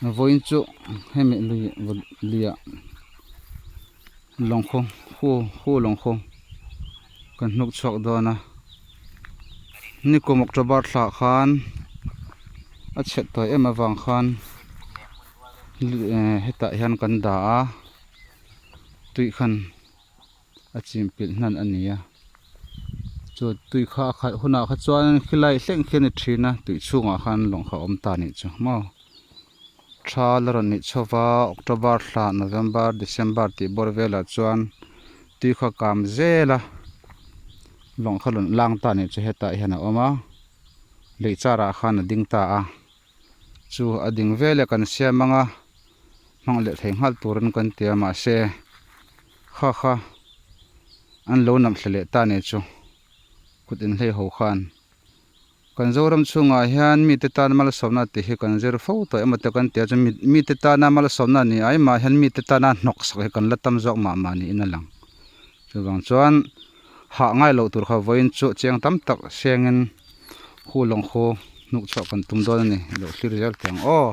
Vawiin chu hemi lui luiah lawng khaw hu hu lawng khaw kan hnuk chhuak dawn a nikum October thla khan a chhiat tawh em avang khan hetah hian kan dah a tui khan a chim pilh hnan a ni a chu tui kha a khalh hunah kha chuan khilai thleng khi a ni thin a tui chhungah khan lawng kha a awm ta a nih chu maw tha la rawn nih chho va October thla November December tih bawr velah chuan tui kha kam zel a lawng kha rawn lang ta a nih chu hetah hian a awm a lei char ah khan a ding ta a chu a ding veleh kan siam ang a hmang leh thei nghal turin kan ti a mahse kha kha an lo nam thla leh ta a nih chu kut inhlei ho khan kan Zoram chhungah hian mite tan malsawmna tih hi kan zir fo tawh emaw te kan ti a chuan mite tana malsawmna a ni ai mah hian mite tana hnawk sak hi kan la tam zawk mah mah niin a lang chuvang chuan hah ngai loh tur kha vawiin chu chiang tam tak sengin hu lawng khu hnuk chhuah kan tum dawn a ni i lo thlir zel teh ang aw.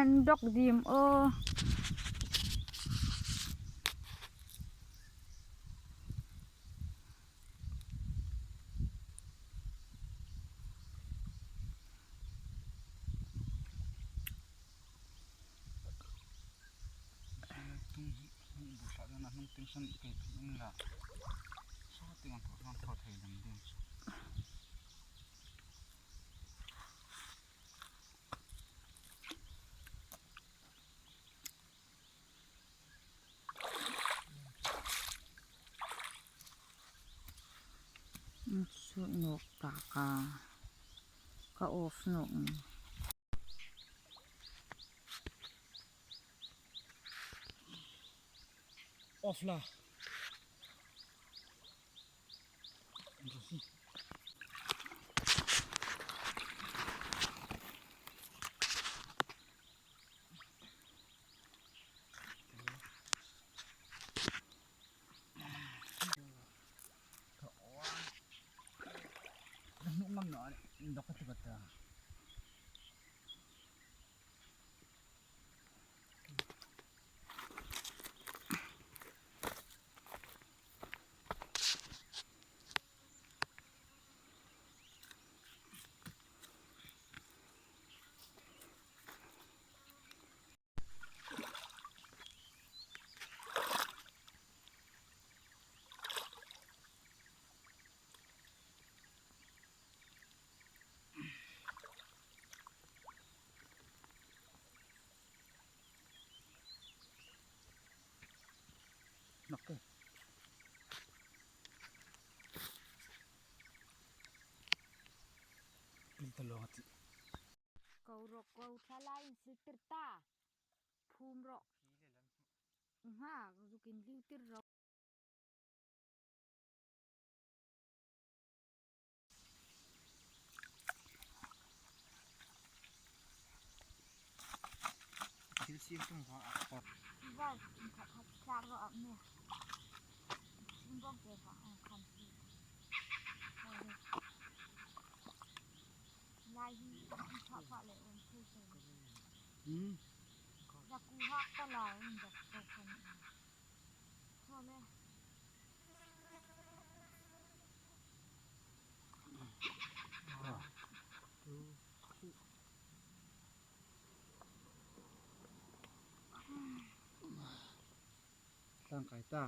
An dawk dim aw. Nawk ta ka ka off nawk ni. Off la. Ko rawh ko thla lai in sil tir ta phum rawh hnga zukin liu tir rawh. Thil siam tum kha a pawt. Tangkai ta.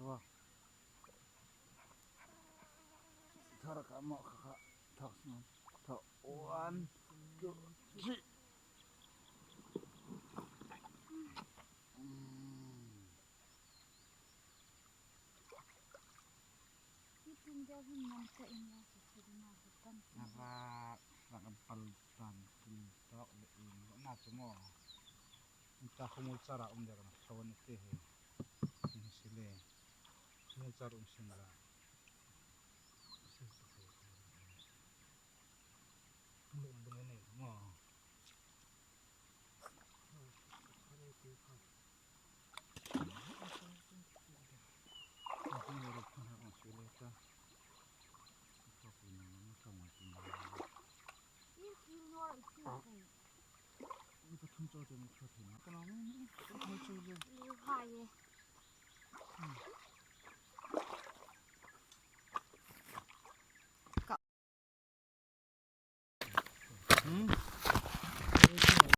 rawh thar ka mah kha kha thak tha one two three.